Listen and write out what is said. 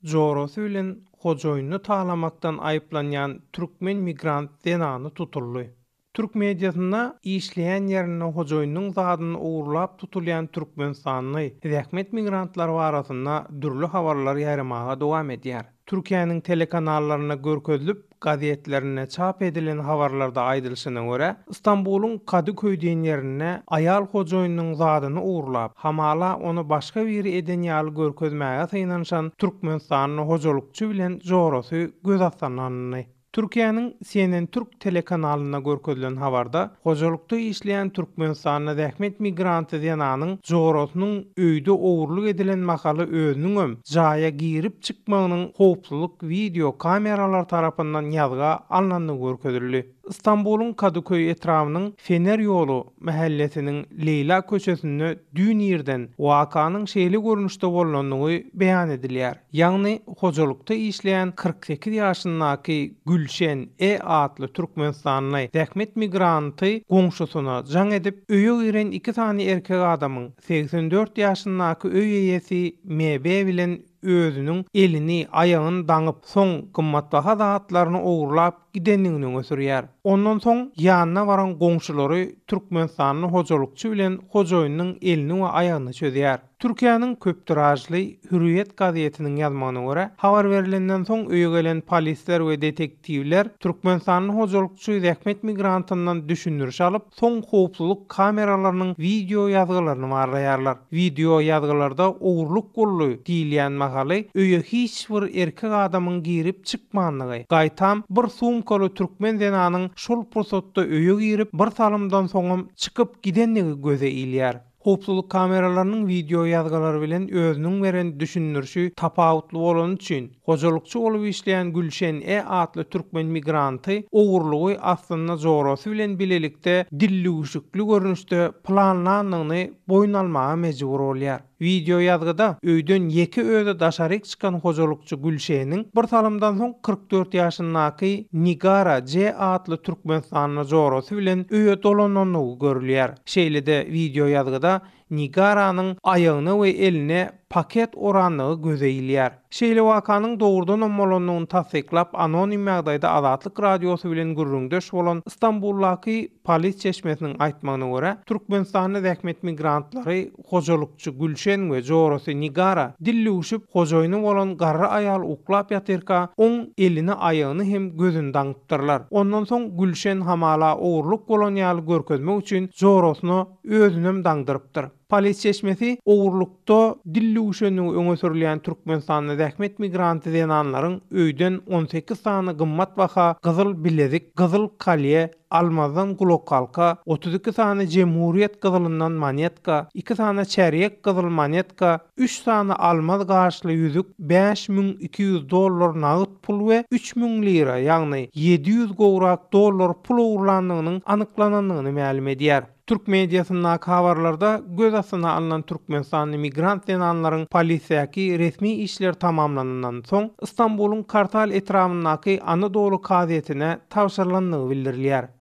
Jorasy bilen hojaýynyny talamakdan aýyplanýan türkmen migrant zenany tutuldy. Türk mediasynda işleýän ýerinde hojaýynynyň zadyny ogurlap tutulýan türkmenistanly zähmet migrantlary barasynda dürli habarlar ýaýramaga dowam edýär. Türkiýäniň telekanallarynda görkezilip, gazetlerinde çap edilen habarlarda aýdylyşyna görä, Stambulyň Kadyköý diýen ýerinde aýal hojaýynynyň zadyny ogurlap, hamala ony başga biri eden ýaly görkezmäge synanyşan türkmenistanly hojalykçy bilen jorasy göz astyna alyndy. Türkiýäniň CNN Türk telekanalynda görkezilen habarda, hojalykda işleýän türkmenistanly zähmet migranty zenanyň jorasynyň öýde ogurlyk edilen mahaly özüniňem jaýa girip-çykmagynyň howpsuzlyk wideo kameralary tarapyndan ýazga alnandygy görkezildi. Stambulyň Kadyköý etrabynyň Fener ýoly mähellesiniň Leýla köçesinde düýn irden wakanyň şeýle görnüşde bolnandygy beýan edilýär. Ýagny, hojalykda işleýän 48 ýaşyndaky Gülşen E. atly türkmenistanly zähmet migranty goňşusyna jaň edip, öýe giren iki sany erkek adamyň, 84 ýaşyndaky öý eýesi MB bilen özüniň elini, aýagyny daňyp, soň gymmatbaha zatlaryny ogurlap gidendigini öňe sürýär. Ondan soň ýanyna baran goňşulary türkmenistanly hojalykçy bilen hojaýynynyň elini we aýagyny çözýär. Türkiýäniň köp tiražly Hürriýet gazetiniň ýazmagyna görä, habar berlenden soň öýe gelen polisler we detektiwler türkmenistanly hojalykçy zähmet migrantyndan düşündiriş alyp, soň howpsuzlyk kameralarynyň wideo ýazgylaryny barlaýarlar. Wideo ýazgylarda ogurlyk boldy diýilýän mahaly öýe hiç bir erkek adamyň girip çykmandygy, gaýtam bir sumkaly türkmen zenanyň şol pursatda öýe girip, bir salymdan soňam çykyp gidendigi göze ilýär. Howpsuzlyk kameralarynyň wideo ýazgylary bilen özüniň beren düşündirişi tapawutly bolany üçin, hojalykçy bolup işleýän Gülşen E. atly türkmen migranty ogurlygy aslynda jorasy bilen bilelikde dillüwüşikli görnüşde planlandygyny boýun almaga mejbur bolýar. Wideo ýazgyda öýden ýeke özi daşaryk çykan hojalykçy Gülşeniň bir salymdan soň 44 ýaşyndaky Nigara J. atly türkmenistanly jorasy bilen öýe dolanandygy görülýär. Şeýle-de wideoýazgyda Nigaranyň aýagyna we eline paket orandygy göze ilýär. Şeýle wakanyň dogrudanam bolandygyny tassyklap anonim ýagdaýda Azatlyk Radiosy bilen gürrüňdeş bolan Stambuldaky polis çeşmesiniň aýtmagyna görä, türkmenistanly zähmet migrantlary hojalykçy Gülşen we jorasy Nigara dillüwşüp, hojaýyny bolan garry aýal uklap ýatyrka, oň elini, aýagyny hem gözüni daňypdyrlar. Ondan soň Gülşen hamala ogurlyk bolan ýaly görkezmek üçin jorasyna özünem daňdyrypdyr. Polis çeşmesi ogurlykda dillüwşendigi öňe sürülýän türkmenistanly zähmet migranty zenanlaryň öýden 18 sany gymmatbaha gyzyl bilezik, gyzyl kolýe, almazdan gulakhalka, 32 sany jemhuriýet gyzylyndan monetka, iki sany çärýek gyzyl monetka, üç sany almaz gaşly ýüzük, 5200 dollar nagt pul we 3000 lira, ýagny 700 gowrak dollar pul ogurlandygynyň anyklanandygyny mälim edýär. Türk mediasyndaky habarlarda göz astyna alnan türkmenistanly migrant zenanlaryň polisdäki resmi işleri tamamlanandan soň, Stambulyň Kartal etrabyndaky Anadoly kazyýetine tabşyrylandygy bildirilýär.